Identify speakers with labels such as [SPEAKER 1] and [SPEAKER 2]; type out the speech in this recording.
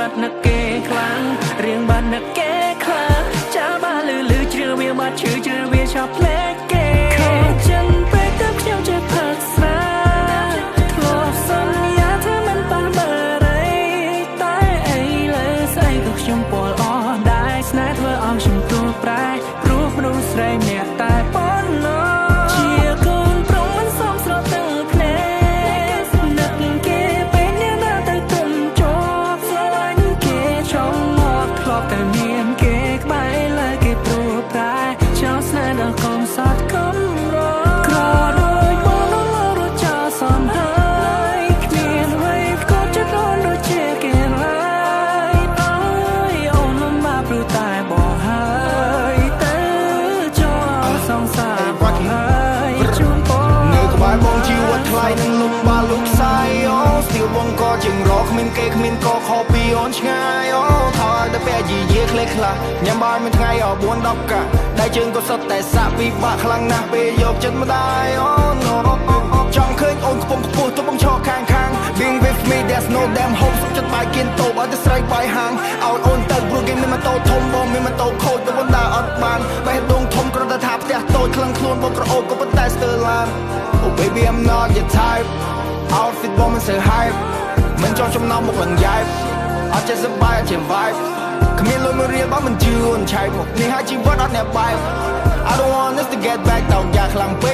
[SPEAKER 1] បាត់នឹកគេខ្លាំងរៀងបាត់នឹកគេខ្លាំងចា បានលឺលឺជ្រឿវាបាត់ឈឺជ្រឿវាឆាប់ភ្លេចគេខកចិនពេកទៅខ្ញុំចេះផឹកស្រាធ្លាប់សន្យាថាមិនប៉ះបារីតែអីលើស្អីក៏ខ្ញុំពលអស់ដែរស្នេហ៍ធ្វើឲ្យខ្ញុំទួប្រែព្រោះមនុស្សស្រីម្នាក់តែប៉ុណ្ណោះជាកូនប្រុសមិនសមស្រទាំងភ្នែកនឹកគេពេលអ្នកណាទៅទុំជាប់ស្រឡាញ់គេចង់មកធ្លាប់តែមានគេក្បែរលើគេព្រួប្រែចោលស្នេហ៍ដល់កុំសតកំរក្រដូចបងរត់ចោលសំហើយគ្មានអ្វីក៏ចិត្តអូនដូចជាគេឡើយអើយអូនលំបាកព្រោះតែបងហើយទៅចោលសង្សារបងហើយជូនបង
[SPEAKER 2] នៅក្បែរបងជីវិតថ្លៃនឹងលំបាកលោកសាយអូស្ទីលបងក៏ជាងរកគ្មានគេគ្មានកខពីអូនឆ្ងាយអូថយដល់ពេលយីយាក្លេខ្លះញ៉ាំបាយមួយថ្ងៃអ4 10កាក់ដៃជើងក៏សុទ្ធតែសាក់ពិបាកខ្លាំងណាស់ពេលយកចិត្តម្ដាយអូ no ចង់ឃើញអូនខ្ពង់ខ្ពស់ទោះបងឈរខាងខាង Being with me, there's no damn hope សុខចិត្តបាយគៀនតូបឲ្យតែស្រីបាយហាងឲ្យអូនទៅព្រោះគេមានម៉ូតូធំបងមានម៉ូតូខូចទៅបណ្ដាអត់បានបេះដូងធំគ្រាន់តែថាផ្ទះតូចក្លឹងខ្លួនបងក្រអូបក៏ប៉ុន្តែស្ទើរឡាន Oh baby, I'm not your type outfit បងមិនសូវ hype មិនចង់ចំណោមមុខឡើងយ៉ែបអត់ចេះសប្បាយអត់ចេះ vibe គ្មានលុយមួយរៀលបងមិនជឿអូនឆែកមកនេះហើយជីវិតអត់អ្នកបែប I don't want us to get back តោកយ៉ាខ្លាំងពេក។